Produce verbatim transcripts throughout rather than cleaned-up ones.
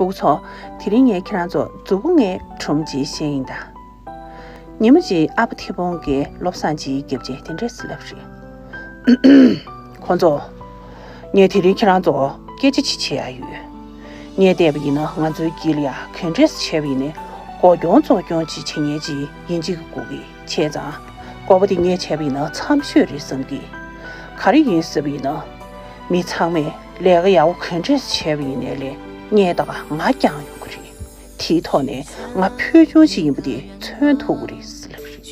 ཕྲུ་གུ་ཚོ། དེ་རིང་ངས་ཁྱེད་རང་ཚོ་མཛུབ་གུ་ལྔའི་སྒྲུང་ཅིག་བཤད་ཡིན་ད། ཉིན་མོ་གཅིག་ཨ་ཕ་ཐེ་བོང་གིས་བློ་བཟང་ཅིག་བརྒྱབ་རྗེས་དེ་འདྲས་ལབ་རེད། ཁོ་ཚོ། ངས་དེ་རིང་ཁྱེད་རང་ཚོ་སྐད་ཆ་ཅིག་བྱེད་ཡ་ཡོད། ངས་བལྟས་པ་ཡིན་ན་ང་ཚོའི་དཀྱིལ་ལ་ཡ་ག་འདྲས་བྱས་པ་ཡིན་ནའི་འགོག་སྐྱོང་བཙོག་སྐྱོང་ཅིག་བྱེད་མཁན་ཅིག་ཡིན་གཅིག་དགོས་ཀྱི། བྱས་ཙང་། འགོག་པ་དེ་ངས་བྱས་པ་ཡིན་ན་འཚམ་ཤོས་རེད་བསམ་གི། ག་རེ་ཡིན་ཟེར་བ་ཡིན་ན། མི་ཚང་མས་ལས་ཀ་ཡག་པོ་ག་འདྲས་བྱས་པ་ཡིན་ནའི་ལས་ངས་ད་ག་ང་རྐྱང་ཡོང་གི་རེད། དེའི་ཐོག་ནས་ང་ཕུལ་བྱུང་ཞིག་ཡིན་པ་དེ་མཚོན་ཐུབ་ཀྱི་རེད་ཟེར་ལབ་རེད།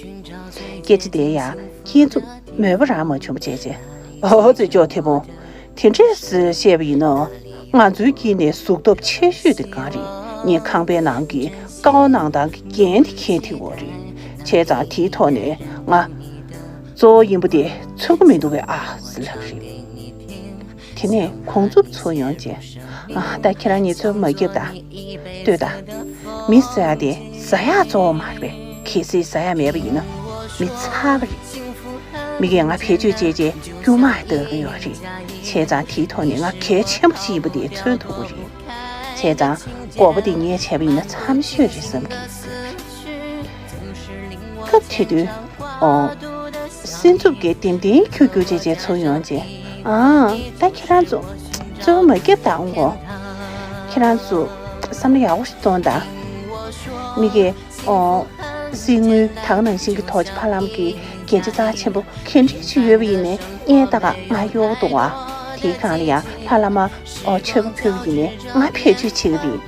སྐད་ཆ་དེ་ཡ་ཁྱེད་ཚོ་མོས་པ་རང་མ་བྱུང་བ་བྱས་རྗེས། ཨོ་ཙི་ཅོ་ཐེ་བོང་། དེ་འདྲས་བཤད་པ་ཡིན་ན། ང་ཚོའི་དཀྱིལ་ནས་གཟུགས་སྟོབས་ཆེ་ཤོས་དེ་གང་རེད། ངའི་ཁང་པའི་ནང་གི་ཀ་བ་ནང་ཐང་གི་རྒྱན་དེ་ཁྱེད་དེ་འོ་རེད། བྱས་ཙང་དེའི་ཐོག་ནས་ང་གཙོ་བོ་ཡིན་པ་དེ་མཚོན་གི་མི་འདུག་པས་ཨ་ཟེར་ལབ་རེད། དེ་ནས་ཁོང་ཚོ་ཚུར་ཡོང་རྗེས། ཨ་ད་ཁྱེད་རང་གཉིས་ཚོ་མ་སྐྱིད་ད། ལྟོས་ད། མི་ཟ་ཡ་དེ་ཟ་ཡ་གཙོ་བོ་མ་རེད་པས། གལ་སྲིད་ཟ་ཡ་མེད་པ་ཡིན་ན་མི་ཚར་བ་རེད། མི་གིས་ང་བེད་སྤྱོད་བྱས་རྗེས་སྐྱུག་མ་ལྟ་གི་ཡོད་རེད། བྱས་ཙང་དེའི་ཐོག་ནས་ང་གལ་ཆེན་པོ་ཞིག་ཡིན་པ་དེ་མཚོན་ཐུབ་ཀྱི་རེད། བྱས་ཙང་འགོག་པ་དེ་ངས་བྱས་པ་ཡིན་ན་འཚམ་ཤོས་རེད་བསམ་གི། སྐབས་དེ་དུས། ཨོ། སྲིན་མཛུབ་ཀྱིས་ལྡེམ་ལྡེམ་ཁྱུག་ཁྱུག་བྱས་བྱས་ཚུར་ཡོང་རྗེས། ཨང་། ད་ཁྱེད་རང་ཚོ། རྩོལ་བ་མ་རྒྱབ་དང་གོ། ཁྱེད་རང་ཚོ། བསམ་བློ་ཡག་པོ་ཞིག་གཏོང་དང་། མི་གིས། ཨོ། གསེར་དངུལ་ད་ག་ནང་བཞིན་གྱི་ཐོག་ཆེ་ཕ་ལམ་གྱི་རྒྱན་ཆ་རྩ་ཆེན་པོ་ག་འདྲས་ཞིག་ཡོད་པ་ཡིན་ནའི་སྔས་ད་ག་ང་གཡོག་འདུག་བ། དེའི་སྒང་ལ་ཡང་ལྷ་བླ་མ། ཨོ། མཆོད་པ་ཕུལ་བ་ཡིན་ནའི་ང་བེད་སྤྱོད་བྱེད་ཀྱི་རེད།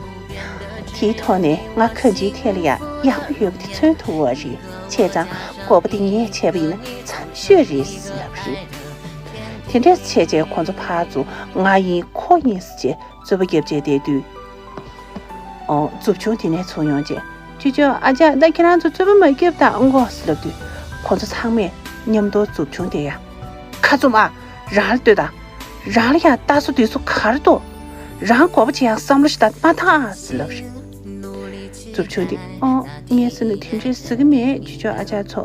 དེའི་ཐོག་ནས་ང་གང་ཅིའི་ཐད་ལ་ཡང་ཡག་པོ་ཡོད་པ་དེ་མཚོན་ཐུབ་པ་རེད། བྱས་ཙང་འགོག་པ་དེ་ངས་བྱས་པ་ཡིན་ན་འཚམ་ཤོས་རེད་ལབ་རེད། དེ་འདྲས་བྱས་རྗེས་ཁོང་ཚོ་ཕར་ཚུར་ང་ཡིན་ཁོ་ཡིན་ཟེར་རྗེས་རྩོད་པ་བརྒྱབ་བྱས་བསྡད་དུས། ཨོ། མཛུབ་ཆུང་དེ་ནས་ཚུར་ཡོང་རྗེས། ཅོ་ཅོ་ཨ་ཅག་ད་ཁྱེད་རང་ཚོ་རྩོད་པ་མ་རྒྱབ་དང་གོ་ཟེར་ལབ་དུས། ཁོ་ཚོ་ཚང་མས་མཉམ་དུ་མཛུབ་ཆུང་དེ་ཡ། ཁ་བཙུམ་ཨ། རང་ལ་ལྟོས་དང་། རང་ལ་ཡང་ལྟ་སོ་དུས་སུ་གར་ཏོ། རང་གོ་བ་ཆེ་ཡང་བསམ་བློ་ཞིག་ད་མ་ཐང་ཨ་ཟེར་ལབ་རེད། མཛུབ་ཆུང་དེ་ཨོ་ངས་ཟེར་ན་དེ་འདྲས་ཟེར་གི་མེད་ཅོ་ཅོ་ཨ་ཅག་ཚོ།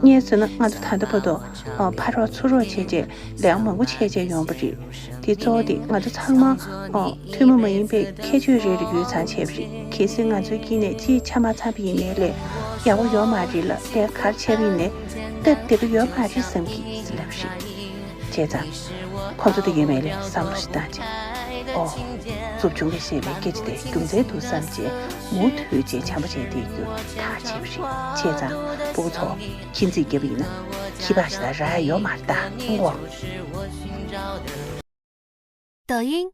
ངས་ཟེར་ན་ང་ཚོ་ད་ལྟ་བར་དུ་ཨོ་ཕ་རོགས་ཚུར་རོགས་བྱས་རྗེས་ལས་མང་པོ་བྱས་རྗེས་ཡོང་པ་རེད། དེ་གཙོ་བོ་དེ་ང་ཚོ་ཚང་མ་ཨོ་ཐུན་མོང་མ་ཡིན་པའི་ཁྱད་ཆོས་རེ་རེ་ཡོད་ཙང་བྱས་པ་རེད། གལ་སྲིད་ང་ཚོའི་དཀྱིལ་ནས་ཅིག་ཆ་མ་ཚང་པ་ཡིན་ནའི་ལས་ཡག་པོ་ཡོད་མ་རེད་ལ་ལས་གར་བྱས་པ་ཡིན་ནའི་སྟབས་བདེ་པོ་ཡོད་མ་རེད་བསམ་གི་ཟེར་ལབ་རེད། བྱས་ཙང་། ཁོ་ཚོ་དེ་ཡོད་མེད་ལ་བསམ་བློ་ཞིག་བཏང་རྗེས། ཨོ། མཛུབ་ཆུང་གིས་བཤད་པའི་སྐད་ཆ་དེ་རྒྱུ་མཚན་འདུག་བསམ་རྗེས་མུ་མཐུད་རྗེས་བྱམས་པོ་བྱས་བསྡད་རྒྱུ་ཐག་བཅད་པ་རེད། བྱས་ཙང་ཕྲུ་གུ་ཚོ་ཁྱིམ་མཚེས་བརྒྱབ་པ་ཡིན་ན་ཁྱི་པགས་ཞིག་ལ་རག་ཡ་ཡོད་མ་རེད་ད་ཨང་གོ། 抖音